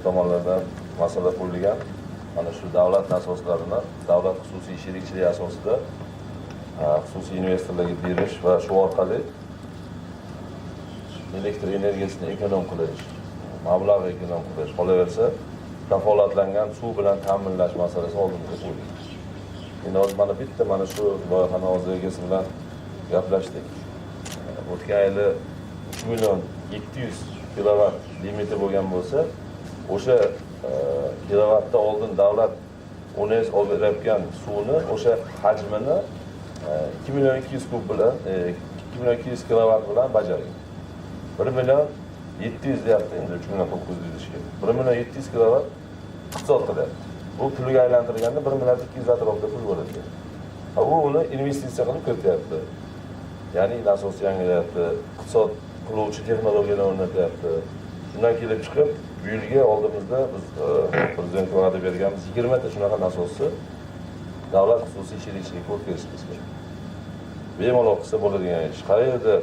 Tomonlardan masala qo'yilgan. Mana shu davlat nasoslarini davlat xususiy sherikchilik asosida xususiy investorlarga berish va shu orqali elektr energiyasini ekonom qilish, mablag' ekonom qilish, qolaversa, kafolatlangan suv bilan ta'minlash masalasi oldimizga qo'yilgan. Endi hozir mana bitta mana shu loyihani hozir egasi bilan gaplashdik. O'tgan yili 3 million 700 kilovat limiti bo'lgan bo'lsa, o'sha kilovatda oldin davlat ОНЭС olib berayotgan suvni o'sha hajmini 2 million 200 kub bilan, 2 million 200 kilovat bilan bajargan. 1 million 700 deyapti, endi 3 million 900 deyish kerak. 1 million 700 kilovat iqtisod qilyapti. Bu pulga aylantirganda 1 milliard 200 atrofida pul bo'ladi ekan. Ha, u uni investitsiya qilib kirityapti. Ya'ni nasos yangilayapti, iqtisod qiluvchi texnologiyalar o'rnatyapti. Shundan kelib chiqib, bu yilga oldimizda biz prezidentga va'da berganmiz, 20 ta shunaqa nasosni davlat xususiy sherikchilikka o'tkazishimiz kerak. Bemalol qilsa bo'ladigan ish. Qayerda